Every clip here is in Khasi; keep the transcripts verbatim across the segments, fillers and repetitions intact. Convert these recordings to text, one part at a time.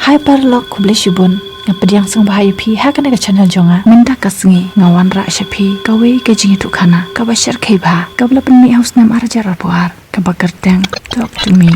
Hi paralok, khublei shibun. Nga pdiang sngewbha ïa phi ha kane ka channel jong nga. Mynta ka sngi nga wanrah sha phi kawei ka jingïathuhkhana kaba shyrkhei bha, kaba la pynmih ha u snem ar hajar arphew ar, kaba kyrteng Talk to Me.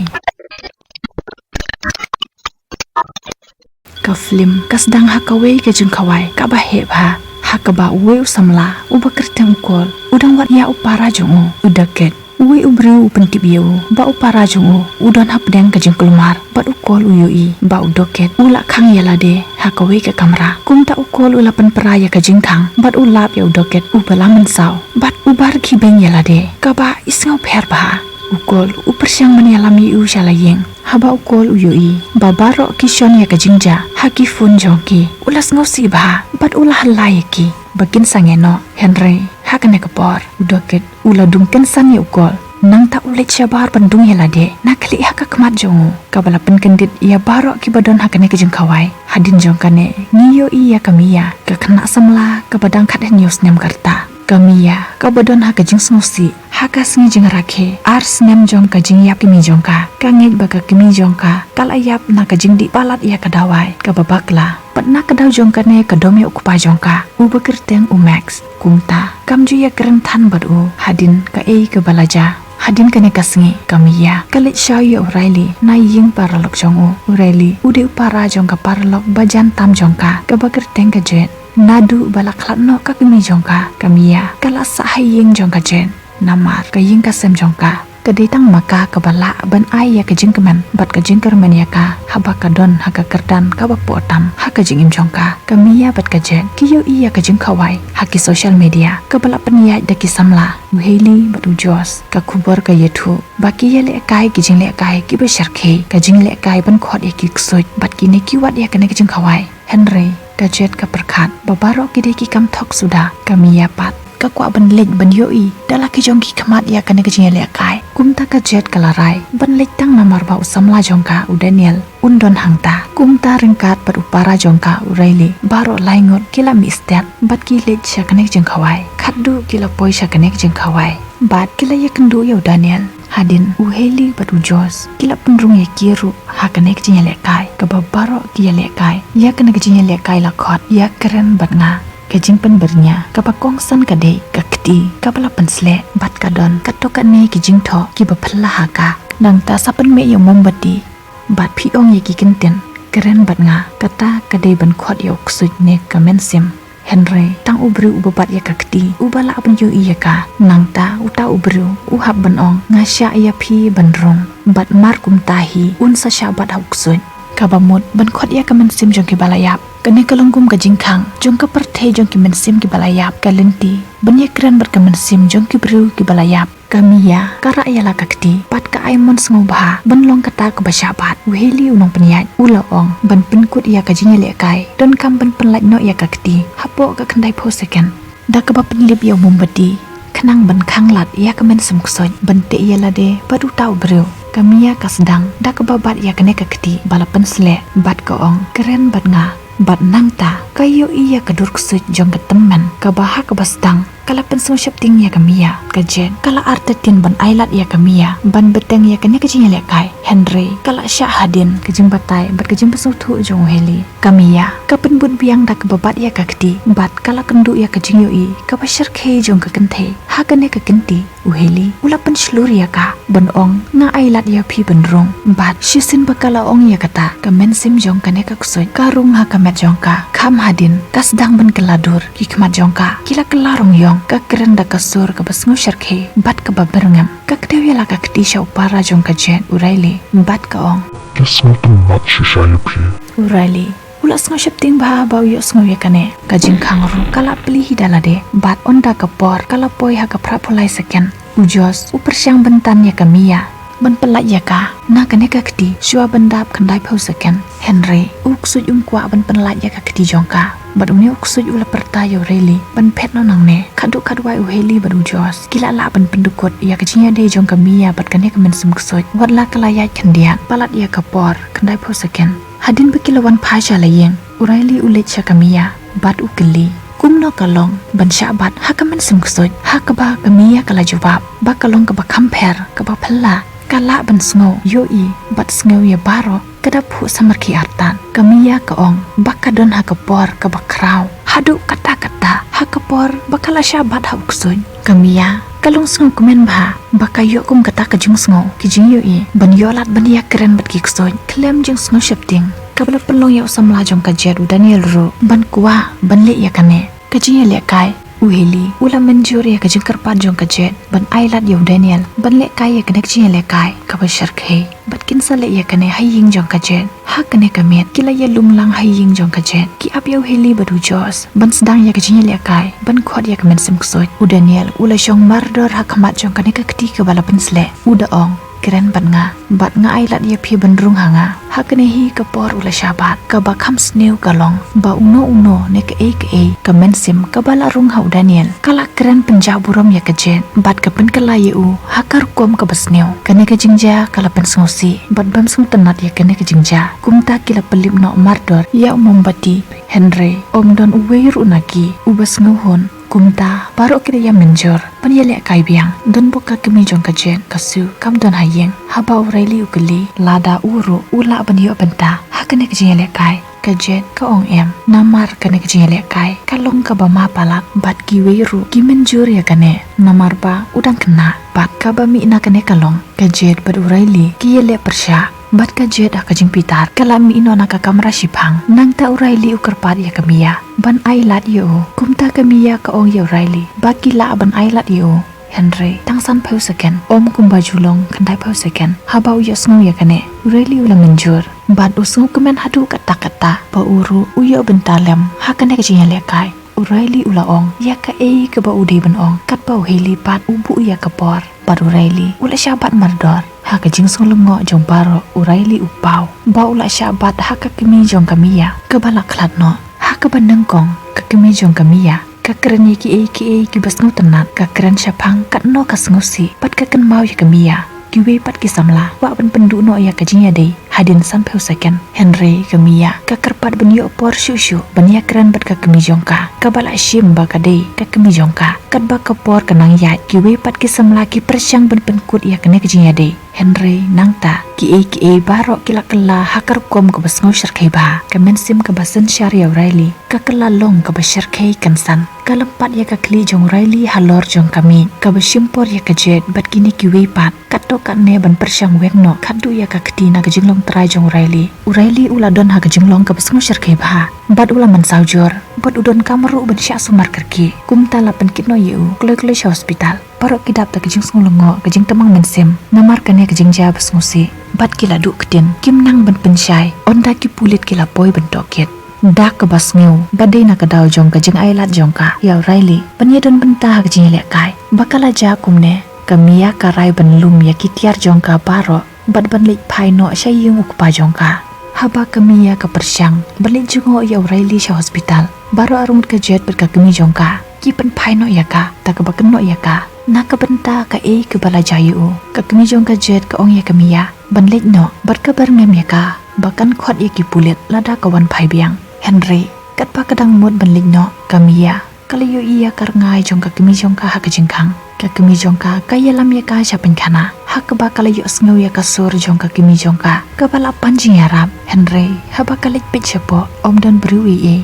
Ka film ka sdang ha kawei ka jingkhawai kaba heh bha, ha kaba uwei u samla uba kyrteng u Kol u dang wad ïa u para jong u, u Doket. Uwei u briew u pyntip ïa u ba u para jong u u don hapdeng ka jingkulmar, bad u Kol u ïohi ba u Doket u la khang ïa lade ha kawei ka kamra. Kumta u Kol u la pynpra ïa ka jingkhang bad u lap ïa u Doket uba la mynsaw, bad u bar khibeiñ ïa lade, kaba i sngewpher bha. U Kol u pyrshang ban ïalam ïa u sha la ïing. Haba u Kol u ïohi ba baroh ki shon ïa ka jingjia ha ki phone jong ki, u la sngewsih bha bad u la halla ïa ki ba kin sangeh noh. Hynrei ha kane ka por u Doket u la dung kynsan ïa u Kol. Nangta u leit shabar ban dung ïa lade na khlieh ha ka khmat jong u, kaba la pynkyndit ïa baroh kiba don ha kane ka jingkhawai. Hadien jong kane ngi ïohi ïa ka Mia, ka khynnah samla kaba dang khathynñiew snem ka rta. Ka Mia kaba don ha ka jingsngewsih ha ka sngi jingrakhe ar snem jong ka jingïap kmie jong ka. Ka ngeit ba ka kmie jong ka ka la ïap na ka jingdih palat ïa ka dawai kaba bakla. Bad na ka daw jong kane ka dom ïa u kpa jong ka uba kyrteng u Max. Kumta kam ju ïakren than bad u hadien kaei kaba la jia. Hadien kane ka sngi ka Mia ka leit shaw ïa u Riley na ïing paralok jong u. U Riley u dei u para jong ka paralok ba jan tam jong ka kaba kyrteng ka Jade. Naduh ba la khlad noh ka kmie jong ka, ka Mia ka la sah ha ïing jong ka Jade. Namar ka ïing ka sem jong ka ka dei tang ma ka kaba lah ban ai ïa ka jingkmen bad ka jingkyrmen ïa ka haba ka don ha ka kyrdan kaba poh tam ha ka jingim jong ka. Ka Mia bad ka Jade ki ïohi ïa ka jingkhawai ha ki social media kaba la pynïaid da ki samla, u Hailey bad u Josh. Ka khubor ka ïathuh ba ki ïalehkai ki jinglehkai kiba shyrkhei, ka jinglehkai ban khot ïa ki ksuid bad kine ki wad ïa kane ka jingkhawai. Hynrei ka Jade ka pyrkhat ba baroh ki dei ki kam thok suda. Ka Mia pat ka kwah ban leit ban ïohi da la ki jong ki khmat ïa kane ka jingïalehkai. Kumta ka Jade ka la rai ban leit tang namar ba u samla jong ka u Daniel un don hangta. Kumta ryngkat bad u para jong ka u Riley, baroh lai ngut ki la mih stet bad ki leit sha kane ka jingkhawai. Khatduh ki la poi sha kane ka jingkhawai bad ki la ïakynduh ïa u Daniel. Hadien u Hailey bad u Josh ki la pynrung ïa ki ruh ha kane ka jingïalehkai kaba baroh ki ïalehkai. Ïa kane ka jingïalehkai la khot Ïakren Bad Nga. Ka jingpynbyrngia kaba kongsan ka dei ka kti kaba la pynsleh bad ka don katto katne ki jingthoh kiba phylla ha ka. Nangta sa pynmih ïa u mombati bad phi ong ïa ki kyntien kren bad nga, kata ka dei ban khot ïa u ksuid ne ka mynsiem. Hynrei tang u briew uba bat ïa ka kti uba lah ban ïohi ïa ka. Nangta uta u briew u hap ban ong, nga shah ïa phi ban rung, bad mar kumta hi un sa shah bat ha u ksuid. Kaba mut ban khot ïa ka mynsiem jong kiba la ïap. Kane ka long kum ka jingkhang jong ka pyrthei jong ki mynsiem kiba la ïap. Ka lynti ban ïakren bad ka mynsiem jong ki briew kiba la ïap. Ka Mia ka rah ïa la ka kti bad ka ai mon sngewbha ban long kata kaba shah bat. U Hailey u nongpynïaid u la ong ban pynkut ïa ka jingïalehkai, donkam ban pynlait noh ïa ka kti hapoh ka khyndai phew second da kaba pynlip ïa u mombati khnang ban khanglad ïa ka mynsiem ksuid ban teh ïa lade bad uta u briew. Ka Mia ka sdang da kaba bat ïa kane ka kti ba la pynsleh bad ka ong, kren bad nga. Bad nangta ka ïohi ïa ka dur ksuid jong ka tymmen kaba ha kaba sdang ka la pynsngewsheptieng ïa ka Mia. Ka Jade ka la artatien ban ailad ïa ka Mia ban bteng ïa kane ka jingïalehkai. Hynrei ka la shah hadien ka jingbatai bad ka jingpynsngewthuh jong u Hailey. Ka Mia ka pynbud biang da kaba bat ïa ka kti bad ka la kynduh ïa ka jingïohi kaba shyrkhei jong ka kynthei. Ha kane ka kynti u Hailey u la pynshlur ïa ka ban ong, nga ailad ïa phi ban rung. Bad shisien ba ka la ong ïa kata, ka mynsiem jong kane ka ksuid ka rung ha ka met jong ka. Kham hadien ka sdang ban kylla dur, ki khmat jong ka ki la kylla rong ïong. Ka kren da ka sur kaba sngewshyrkhei bad kaba byrngem. Ka kdew ïa la ka kti sha u para jong ka Jade, u Riley, bad ka ong, ki sngewtynnat shisha ïa phi. U Riley u la sngewsheptieng bha ba u ïohsngew ïa kane. Ka jingkhang ruh ka la plie hi da lade bad ynda ka por ka la poi ha ka phra phew lai second, u Josh u pyrshang ban tan ïa ka Mia ban pynlait ïa ka na kane ka kti shuwa ban dap khyndai phew second. Hynrei u ksuid um kwah ban pynlait ïa ka kti jong ka. Bad une u ksuid u la pyrta ïa u Riley ban phet noh nangne. Khatduh khatwai u Hailey bad u Josh ki la lah ban pyndukut ïa ka jingïadei jong ka Mia bad kane ka mynsiem ksuid. Wat la ka la ïaid khyndiat palat ïa ka por khyndai phew second. Hadien ba ki la wan phai sha la ïing, u Riley u leit sha ka Mia bad u kylli, kumno ka long ban shah bat ha ka mynsiem ksuid? Ha kaba ka Mia ka la jubab ba ka long kaba kham pher, kaba phylla, ka lah ban sngew ïohi bad sngew ïa baroh. Ka da phuh samar ki artat. Ka Mia ka ong ba ka don ha ka por kaba khraw. Haduh katta katta ha ka por ba ka la shah bat ha u ksuid. Ka Mia ka long sngewkmen bha ba ka ïoh kum kata ka jingsngew, ki jingïohi ban ïoh lad ban ïakren bad ki ksuid khlem jingsngew sheptieng. Kaba la pynlong ïa u samla jong ka Jade, u Daniel ruh, ban kwah ban leh ïa kane ka jingïalehkai. U Haley u la mynjur ïa ka jingkyrpad jong ka Jade ban ai lad ïa u Daniel ban lehkai ïa kane ka jingïalehkai kaba shyrkhei. Bad kin sa leh ïa kane ha ïing jong ka Jade. Ha kane ka miet ki la ïalum lang ha ïing jong ka Jade. Ki ap ïa u Haley bad u Josh ban sdang ïa ka jingïalehkai ban khot ïa ka mynsiem ksuid. U Daniel u la shong mardor ha khmat jong kane ka kti kaba la pynsleh. U da ong, kren bad nga, bad nga ai lad ïa phi ban rung ha nga. Ha kane hi ka por u la shah bat. Kaba kham sniew ka long ba uno uno ne kaei kaei ka mynsiem kaba la rung ha u Daniel ka la kren pynjah burom ïa ka Jade bad ka pynkylla ïa u ha ka rukom kaba sniew. Kane ka jingjia ka la pynsngewsih bad bym sngewtynnat ïa kane ka jingjia. Kumta ki la pynlip noh mardor ïa u mombati. Hynrei ym don uwei ruh na ki uba sngewhun. Kumta baroh ki la ïa mynjur ban ïalehkai biang. Don bok ka kmie jong ka Jade, ka Sue, kam don ha ïing. Haba u Riley u kylli lada u ruh u lah ban ïoh bynta ha kane ka jingïalehkai, ka Jade ka ong em, namar kane ka jingïalehkai ka long kaba ma palat bad kiwei ruh ki mynjur ïa kane namar ba u dang khynnah. Bad kaba mih na kane ka long ka Jade bad u Riley ki ïaleh pyrshah. Bad ka Jade ha ka jingbitar ka la mih noh na ka kamra shiphang. Nangta u Riley u kyrpad ïa ka Mia ban ai lad ïa u. Kumta ka Mia ka ong ïa u Riley ba ki lah ban ai lad ïa u, hynrei tang sanphew second, ym kumba ju long khyndaiphew second. Haba u ïohsngew ïa kane u Riley u la mynjur bad u sngewkmen haduh katta katta ba u ruh u ïoh bynta lem ha kane ka jingïalehkai. U Riley u la ong ïa kaei kaba u dei ban ong. Katba u Haley pat u buh ïa ka por bad u Riley u la shah bat mardor. Ha ka jingsngew lyngngoh jong baroh u Riley u paw ba u la shah bat ha ka kmie jong ka Mia kaba la khlad noh. Ha kaba nyngkong ka kmie jong ka Mia ka kren ïa kiei kiei kiba sngewtynnat, ka kren shaphang katno ka sngewsih bad ka kynmaw ïa ka Mia. Kiwei pat ki samla kwah ban pynduh noh ïa ka jingïadei hadien sanphew second. Hynrei ka Mia ka kyrpad ban ïoh por shuh shuh ban ïakren bad ka kmie jong ka kaba la shim ba ka dei ka kmie jong ka. Katba ka por ka nang ïaid, kiwei pat ki samla ki pyrshang ban pynkut ïa kane ka jingïadei. Hynrei nangta kiei kiei baroh ki la kylla ha ka rukom kaba sngewshyrkhei bha. Ka mynsiem kaba synshar ïa u Riley ka kylla long kaba shyrkhei kynsan. Ka lympat ïa ka khlieh jong u Riley halor jong ka miej, kaba shim por ïa ka Jade bad kine kiwei pat. Katto katne ban pyrshang weng noh khatduh ïa ka kti na ka jinglong trai jong u Riley. U Riley u la don ha ka jinglong kaba sngewshyrkhei bha bad u la mynsaw jur bad u donkam ruh ban shah sumar kyrkieh. Kumta la pynkit noh ïa u kloi kloi sha hospital. Baroh ki dap da ka jingsngew lyngngoh, ka jingtymmen mynsiem namar kane ka jingjia ba sngewsih bad ki la duh ktien, kim nang ban pynshai ynda ki pulit ki la poi ban tohkit. Da kaba sngew ba dei na ka daw jong ka jingailad jong ka ïa u Riley ban ïadon bynta ha ka jingïalehkai ba ka la jia kumne, ka Mia ka rai ban lum ïa ki tiar jong ka baroh bad ban leit phai noh sha ïing u kpa jong ka. Haba ka Mia ka pyrshang ban leit jngoh ïa u Riley sha hospital, baroh arngut ka Jade bad ka kmie jong ka ki pynphai noh ïa ka da kaba kynnoh ïa ka na ka bynta kaei kaba la jia ïa u. Ka kmie jong ka Jade ka ong ïa ka Mia ban leit noh bad ka byrngem ïa ka ba kan khot ïa ki pulit lada ka wan phai biang. Hynrei katba ka dang mut ban leit noh, ka Mia ka la ïohi ïa ka rngai jong ka kmie jong ka ha ka jingkhang. Ka kmie jong ka ka ïalam ïa ka sha pynkhana ha kaba ka la ïohsngew ïa ka sur jong ka kmie jong ka kaba la pan jingïarap. Hynrei haba ka leit peit shapoh, ym don briew ei ei.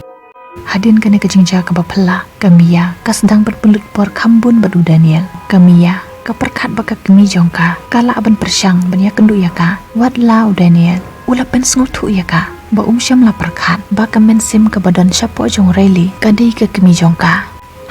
Hadien kane ka jingjia kaba phylla, ka Mia ka sdang ban pynlut por kham bun bad u Daniel. Ka Mia ka pyrkhat ba ka kmie jong ka ka lah ban pyrshang ban ïakynduh ïa ka. Wat la u Daniel u la pynsngewthuh ïa ka ba um shym la pyrkhat ba ka mynsiem kaba don shapoh jong u Riley ka dei ka kmie jong ka.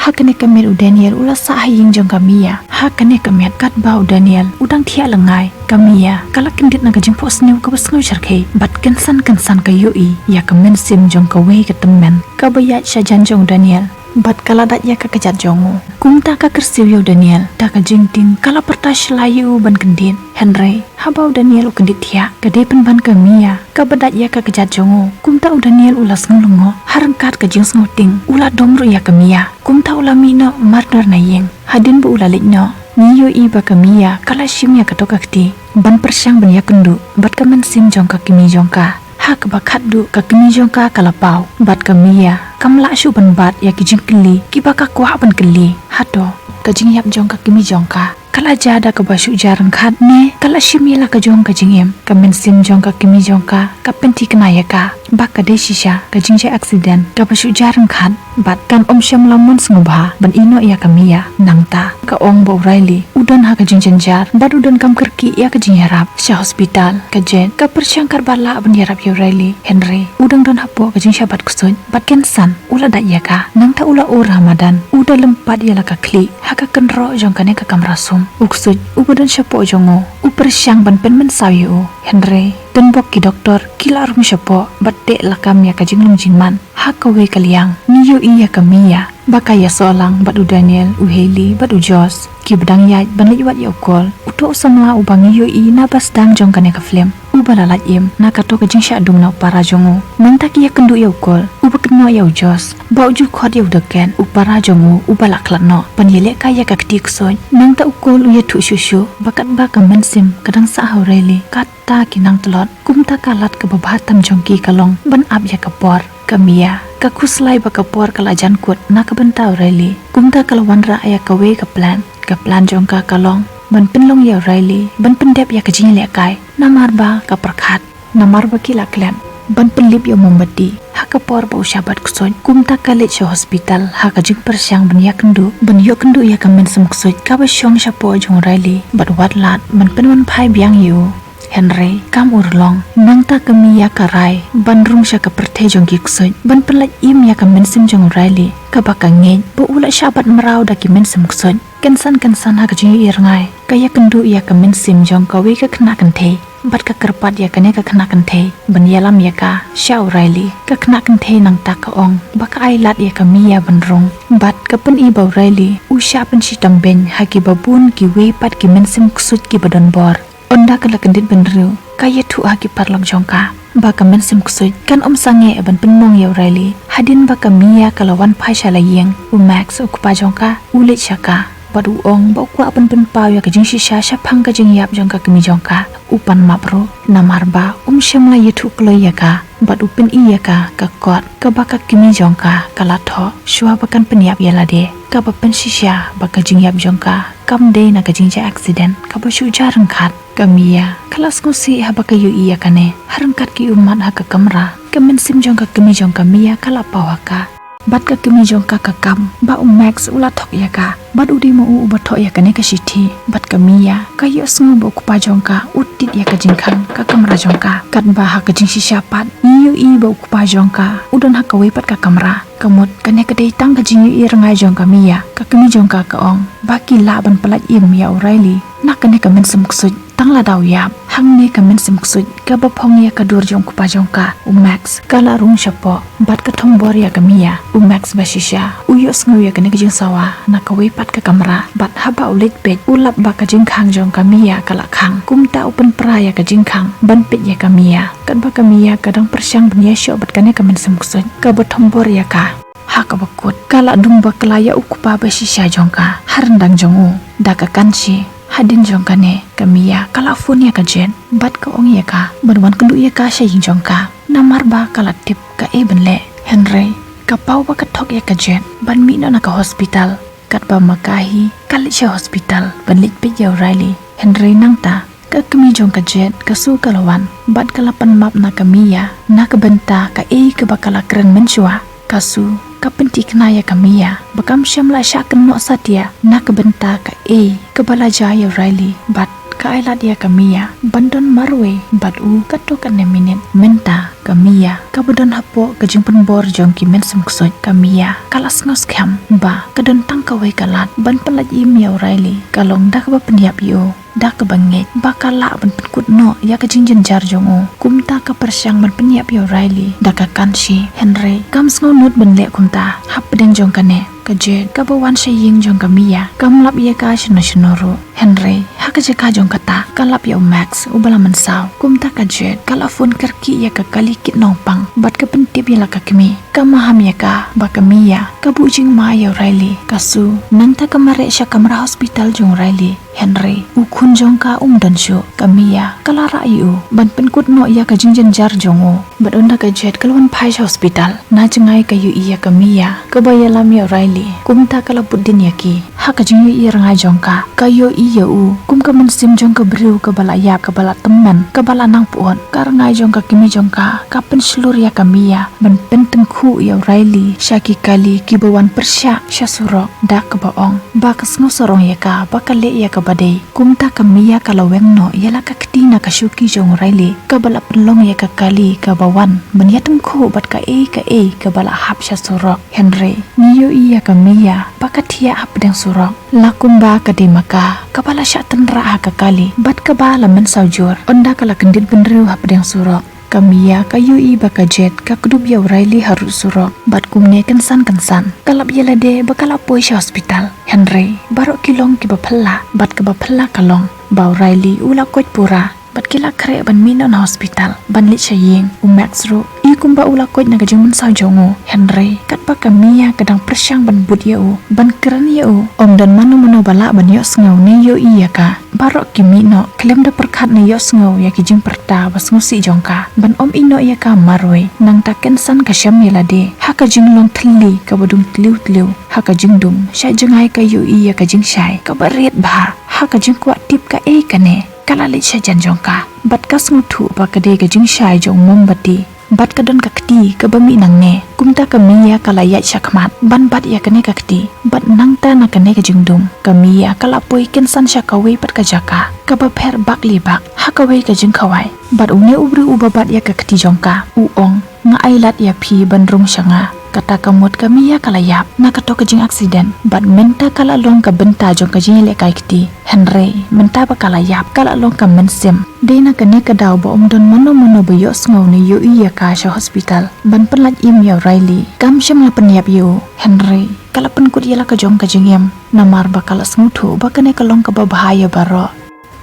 Ha kane ka miet u Daniel u la sah ha ïing jong ka Mia. Ha kane ka miet katba u Daniel u dang thiah lyngngai, ka Mia ka la kyndit na ka jingphohsniew kaba sngewshyrkhei bad kynsan kynsan ka ïohi ïa ka mynsiem jong kawei ka tymmen kaba ïaid shajan jong u Daniel bad ka la dait ïa ka kjat jong u. Kumta ka kyrsiew ïa u Daniel da ka jingtieng, ka la pyrta shlai ïa u ban kyndit. Hynrei haba u Daniel u kyndit thiah, ka dei pynban ka Mia kaba dait ïa ka kjat jong u. Kumta u Daniel u la sngew lyngngoh, ha ryngkat ka jingsngewtieng u la dom ruh ïa ka Mia. Kumta u la mih noh mardor na ïing. Hadien ba u la leit noh, ngi ïohi ba ka Mia ka la shim ïa kato ka kti ban pyrshang ban ïakynduh bad ka mynsiem jong ka kmie jong ka. Ha kaba khatduh ka kmie jong ka ka la paw bad ka Mia kam lah shuh ban bat ïa ki jingkylli kiba ka kwah ban kylli. Hato ka jingïap jong ka kmie jong ka ka la jia da kaba shu jia ryngkat ne ka la shim ïa la ka jong ka jingim. Ka mynsiem jong ka kmie jong ka ka pynthikna ïa ka ba ka dei shisha ka jingjia accident kaba shu jia ryngkat. Bad kan ym shym la mon sngewbha ban ïehnoh ïa ka Mia. Nangta ka ong ba u Riley u don ha ka jingjynjar bad u don kam kyrkieh ïa ka jingïarap. Sha hospital ka Jade ka pyrshang katba lah ban ïarap ïa u Riley, hynrei u dang don hapoh ka jingshah bat ksuid bad kynsan u la dait ïa ka. Nangta u la ur ha madan, u da lympat ïa la ka khlieh ha ka kynroh jong kane ka kamra sum. U ksuid uba don shapoh jong u u pyrshang ban pynmynsaw ïa u, hynrei tang bok ki doktor ki la rung shapoh bad teh lakam ïa ka jinglong jingman. Ha kawei ka liang ngi ïohi ïa ka Mia ba ka ïasoh lang bad u Daniel, u Haley bad u Josh, kiba dang ïaid ban leit wad ïa u Cole, uto u samla uba ngi ïohi na ba sdang jong kane ka film, uba la lait im na kato ka jingshah dum na u para jong u. Nangta ki ïakynduh ïa u Cole uba kynnoh ïa u Josh ba u ju khot ïa u Duckett, u para jong u uba la khlad noh, ban ïalehkai ïa ka kti ksuid. Nangta u Cole u ïathuh shuh shuh ba katba ka mynsiem ka dang sah ha u Riley, kata ki nang tlot. Kumta ka lad kaba bha tam jong ki ka long ban ap ïa ka por. Ka Mia ka khuslai ba ka por ka la jan kut na ka bynta u Riley. Kumta ka la wanrah ïa kawei ka plan. Ka plan jong ka ka long ban pynlong ïa u Riley ban pyndep ïa ka jingïalehkai, namar ba ka pyrkhat, namar ba ki la klet ban pynlip ïa u mombati ha ka por ba u shah bat ksuid. Kumta ka leit sha hospital ha ka jingpyrshang ban ïakynduh, ban ïoh kynduh ïa ka mynsiem ksuid kaba shong shapoh jong u Riley bad wad lad ban pynwanphai biang ïa u. Hynrei kam urlong, nangta ka Mia ka rai ban rung sha ka pyrthei jong ki ksuid ban pynlait im ïa ka mynsiem jong u Riley kaba ka ngeit ba u la shah bat mraw da ki mynsiem ksuid. Kynsan kynsan ha ka jingïohi rngai ka ïakynduh ïa ka mynsiem jong kawei ka khynnah kynthei bad ka kyrpad ïa kane ka khynnah kynthei ban ïalam ïa ka sha u Riley. Ka khynnah kynthei nangta ka ong ba ka ai lad ïa ka Mia ban rung bad ka pyni ba u Riley u shah pynshitom beiñ ha kiba bun kiwei pat ki mynsiem ksuid kiba don bor. Ynda ka la kyndit bynriew ka ïathuh ha ki paralok jong ka ba ka mynsiem ksuid kan ym sangeh ban pynmong ïa u Riley. Hadien ba ka Mia ka la wan phai sha la ïing, u Max u kpa jong ka u leit sha ka bad u ong ba u kwah ban pynpaw ïa ka jingshisha shaphang ka jingïap jong ka kmie jong ka. U pan map ruh namar ba um shym la ïathuh kloi ïa ka bad u pyni ïa ka ka kot kaba ka kmie jong ka ka la thoh shuwa ba kan pynïap ïa lade, kaba pynshisha ba ka jingïap jong ka kam dei na ka jingjia accident kaba shu jia ryngkat. Ka Mia ka la sngewsih haba ka ïohi ïa kane. Ha ryngkat ki ummat ha ka kamra, ka mynsiem jong ka kmie jong ka Mia ka la paw ha ka. Bad ka kmie jong ka ka kam ba u Max u la thok ïa ka bad u dei ma u uba thoh ïa kane ka shithi. Bad ka Mia ka ïohsngew ba u kpa jong ka u tied ïa ka jingkhang ka kamra jong ka. Katba ha ka jingshisha pat ngi ïohi ba u kpa jong ka u don ha kawei pat ka kamra. Ka mut kane ka dei tang ka jingïohi rngai jong ka Mia. Ka kmie jong ka ka ong ba ki lah ban pyllait im ïa u Riley na kane ka mynsiem ksuid tang lada u ïap. Hangne ka mynsiem ksuid kaba phong ïa ka dur jong u kpa jong ka, u Max, ka la rung shapoh bad ka thombor ïa ka Mia. U Max ba shisha u ïohsngew ïa kane ka jingsawa na kawei pat ka kamra bad haba u leit peit u lap ba ka jingkhang jong ka Mia ka la khang. Kumta u pynpra ïa ka jingkhang ban peit ïa ka Mia. Katba ka Mia ka dang pyrshang ban ïashoh bad kane ka mynsiem ksuid kaba thombor ïa ka, ha kaba kut ka la dung bakla ïa u kpa ba shisha jong ka ha ryndang jong u. Da ka kan shi hadien jong kane ka Mia ka la phone ïa ka Jade bad ka ong ïa ka ban wan kynduh ïa ka sha ïing jong ka, namar ba ka la tip kaei ban leh. Hynrei ka paw ba ka thok ïa ka Jade ban mih noh na ka hospital. Katba ma ka hi ka leit sha hospital ban leit peit ïa u Riley. Hynrei nangta ka kmie jong ka Jade ka Sue ka la wan bad ka la pan map na ka Mia na ka bynta kaei kaba ka la kren mynshuwa. Ka Sue ka pynthikna ïa ka Mia ba kam shym la shah kynnoh satia na ka bynta kaei kaba la jia ïa u Riley bad ka ai lad ïa ka Mia ban don marwei bad u kato katne minit. Mynta ka Mia kaba don hapoh ka jingpynbor jong ki mynsiem ksuid, ka Mia ka la sngewskhem ba ka don tang kawei ka lad ban pyllait im ïa u Riley, ka long da kaba pynïap ïa u. Da kaba ngeit ba ka lah ban pynkut noh ïa ka jingjynjar jong u. Kumta ka pyrshang ban pynïap ïa u Riley da ka kan shi. Hynrei kam sngewnud ban leh kumta. Hapdeng jong kane ka Jade kaba wan sha ïing jong ka Mia kam lap ïa ka shano shano ruh. Hynrei ha ka jaka jong kata ka lap ïa u Max uba la mynsaw. Kumta ka Jade ka la phone kyrkieh ïa ka kali kit nongpang bad ka pyntip ïa la ka kmie. Ka maham ïa ka ba ka Mia ka buh jingma ïa u Riley. Ka Sue nangta ka mareh sha kamra hospital jong u Riley. Hynrei u khun jong ka um don shuh. Ka Mia ka la rah ïa u ban pynkut noh ïa ka jingjynjar jong u. Bad ynda ka Jade ka la wan phai sha hospital, na jngai ka ïohi ïa ka Mia kaba ïalam ïa u Riley. Kumta ka la bud dien ïa ki. Ha ka jingïohi rngai jong ka, ka ïohi ïa u kum ka mynsiem jong ka briew kaba la ïap, kaba la tymmen, kaba la nang pyut. Ka rngai jong ka kmie jong ka ka pynshlur ïa ka Mia ban pyntyngkhuh ïa u Riley sha ki kali kiba wan pyrshah sha surok, da kaba ong ba ka sngewsarong ïa ka ba ka leh ïa kaba dei. Kumta ka Mia ka la weng noh ïa la ka kti na ka shuki jong u Riley kaba la pynlong ïa ka kali kaba wan ban ïatyngkhuh bad kaei kaei kaba la hap sha surok. Hynrei ngi ïohi ïa ka Mia ba ka thiah hapdeng surok, la kumba ka dei ma ka kaba la shah tynrah ha ka kali bad kaba la mynsaw jur. Ynda ka la kyndit bynriew hapdeng surok, ka Mia ka ïohi ba ka Jade ka kdup ïa u Riley harud surok. Bad kumne kynsan kynsan ka lap ïa lade ba ka la poi sha hospital. Hynrei baroh ki long kiba phylla bad kaba phylla ka long ba u Riley u la koit pura. Bad ki la khreh ban mih noh na hospital ban leit sha ïing. U Max ruh i kumba u la koit na ka jingmynsaw jong u. Hynrei katba ka Mia ka dang pyrshang ban bud ïa u, ban kren ïa u, ym don mano mano ba lah ban ïohsngew ne ïohi ïa ka. Baroh ki mih noh khlem da pyrkhat ne ïohsngew ïa ki jingpyrta ba sngewsih jong ka ban ym ïehnoh ïa ka marwei. Nangta kynsan ka shem ïa lade ha ka jinglong thylli kaba dum tliw tliw. Ha ka jingdum shah jngai ka ïohi ïa ka jingshai kaba rit bha. Ha ka jingkwah tip kaei kane, ka la leit sha jan jong ka bad ka sngewthuh ba ka dei ka jingshai jong u mombati. Bad ka don ka kti kaba mih nangne. Kumta ka Mia ka la ïaid shakhmat ban bat ïa kane ka kti. Bad nangta na kane ka jingdum ka Mia ka la poi kynsan sha kawei pat ka jaka kaba pher bak li bak ha kawei ka jingkhawai. Bad une u briew uba bat ïa ka kti jong ka u ong, "Nga ai lad ïa phi ban rung sha nga." Kata ka mut ka Mia ka la ïap na kato ka jingaccident. Bad mynta ka la long ka bynta jong ka jingïalehkai kti. Hynrei mynta ba ka la ïap ka la long ka mynsiem. Dei na kane ka daw ba ym don mano mano ba ïohsngew ne ïohi ïa ka sha hospital ban pynlait im ïa u Riley. Kam shym la pynïap ïa u. Hynrei ka la pynkut ïa la ka jong ka jingim. Namar ba ka la sngewthuh ba kane ka long kaba bha ïa baroh.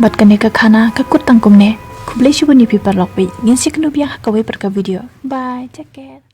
Bad kane ka khana ka kut tang kumne. Khublei shibun ïa phi paralok bad ngin sa ïakynduh biang ha kawei pat ka video. Bye, take care.